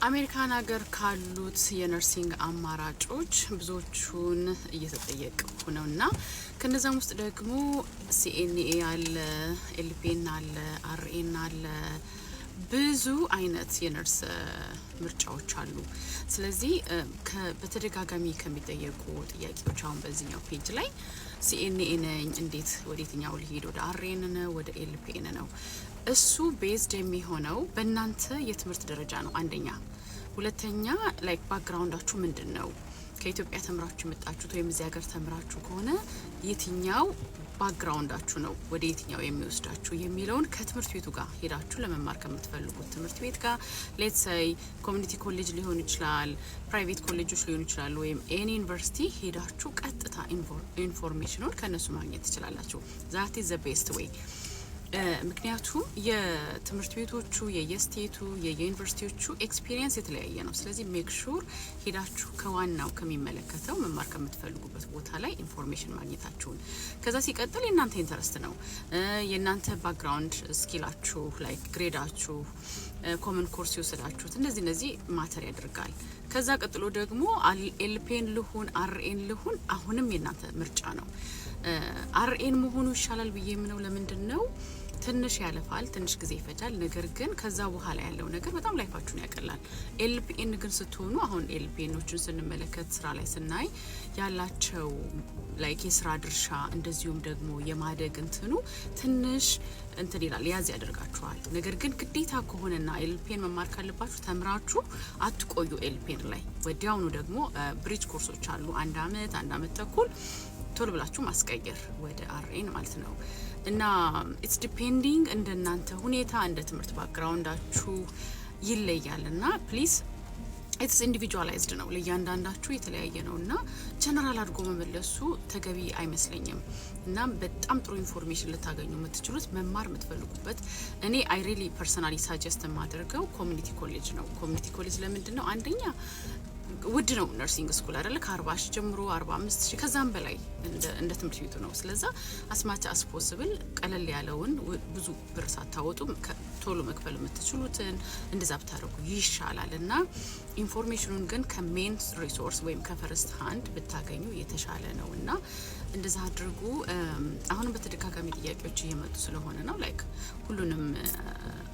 አሜሪካን ሀገር ካሉት የ nursing አማራጮች ብዙዎቹን እየተጠየቅኩ ነው እና ከነዛም ውስጥ ደግሞ CNA አለ፣ LPN አለ፣ RN አለ፣ ብዙ አይነት የነርስ ምርጫዎች አሉ። ስለዚህ በተደጋጋሚ ከሚጠየቁ ጥያቄዎች አሁን በዚህኛው page ላይ CNA ነኝ፣ እንዴት ወደ የትኛው ልሂድ? ወደ RN ነው ወደ LPN ነው? እሱ based የሚሆነው በእናንተ የትምህርት ደረጃ ነው። አንደኛ፣ ሁለተኛ like background ኣችሁ ምንድን ነው? ከኢትዮጵያ ተምራችሁ የመጣችሁት ወይም እዚህ ሀገር ተምራችሁ ከሆነ የትኛው background ኣችሁ ነው ወደ የትኛው የሚወስዳችሁ የሚለውን ከትምህርት ቤቱ ጋር ሄዳችሁ ለመማር ከምትፈልጉት ትምህርት ቤት ጋር፣ let's say community college ሊሆን ይችላል፣ private ኮሌጆች ሊሆን ይችላሉ፣ ወይም any university ሄዳችሁ ቀጥታ information ኑን ከእነሱ ማግኘት ትችላላችሁ። That is the best way። ምክንያቱም የትምህርት ቤቶቹ የየስቴቱ የየዩኒቨርሲቲዎቹ experience የተለያየ ነው። ስለዚህ make sure ሄዳችሁ ከዋናው ከሚመለከተው መማር ከምትፈልጉበት ቦታ ላይ information ማግኘታችሁን። ከዛ ሲቀጥል የእናንተ interest ነው፣ የእናንተ background፣ skill ኣችሁ፣ like grade ኣችሁ፣ common course የወሰዳችሁት፣ እነዚህ እነዚህ matter ያደርጋል። ከዛ ቀጥሎ ደግሞ LPN ልሁን RN ልሁን አሁንም የእናንተ ምርጫ ነው። RN መሆኑ ይሻላል ብዬ የምለው ለምንድን ነው? ትንሽ ያለፋል፣ ትንሽ ጊዜ ይፈጃል። ነገር ግን ከዛ በኋላ ያለው ነገር በጣም life ኣችሁን ያቀላል። LPN ግን ስትሆኑ፣ አሁን LPN ኖችን ስንመለከት፣ ስራ ላይ ስናይ ያላቸው like የስራ ድርሻ እንደዚሁም ደግሞ የማደግ እንትኑ ትንሽ እንትን ይላል፣ ያዝ ያደርጋችኋል። ነገር ግን ግዴታ ከሆነና LPN መማር ካለባችሁ ተምራችሁ አትቆዩ LPN ላይ። ወዲያውኑ ደግሞ bridge course ኦች አሉ። አንድ አመት፣ አንድ አመት ተኩል ቶሎ ብላችሁ ማስቀየር ወደ RN ማለት ነው። እና it's depending እንደናንተ ሁኔታ፣ እንደ ትምህርት background ኣችሁ ይለያል። እና please it's individualized ነው፣ ለእያንዳንዳችሁ የተለያየ ነው እና ጀነራል አድርጎ መመለሱ ተገቢ አይመስለኝም። እናም በጣም ጥሩ information ልታገኙ የምትችሉት መማር የምትፈልጉበት፣ እኔ I really personally suggest የማደርገው community college ነው። Community college ለምንድን ነው? አንደኛ ውድ ነው nursing school አይደለ? ከ40 ሺ ጀምሮ፣ 45 ሺ ከዛም በላይ እንደ ትምህርት ቤቱ ነው። ስለዛ as much as possible ቀለል ያለውን፣ ብዙ ብር ሳታወጡ ቶሎ መክፈል የምትችሉትን እንደዛ ብታደርጉ ይሻላል። እና information ኑን ግን ከ main resource ወይም ከ first hand ብታገኙ የተሻለ ነው እና እንደዛ አድርጉ። አሁንም በተደጋጋሚ ጥያቄዎች እየመጡ ስለሆነ ነው like ሁሉንም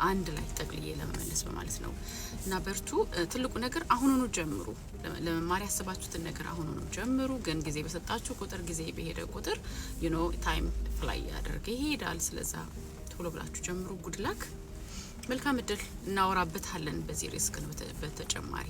አንድ ላይ ጠቅልዬ ለመመለስ በማለት ነው። እና በርቱ። ትልቁ ነገር አሁኑኑ ጀምሩ። ለመማር ያሰባችሁትን ነገር አሁኑኑ ጀምሩ። ግን ጊዜ በሰጣችሁ ቁጥር፣ ጊዜ በሄደ ቁጥር time fly ያደርገ ይሄዳል። ስለዛ ቶሎ ብላችሁ ጀምሩ። Good luck፣ መልካም እድል። እናወራበታለን በዚህ ርዕስ ግን በተጨማሪ።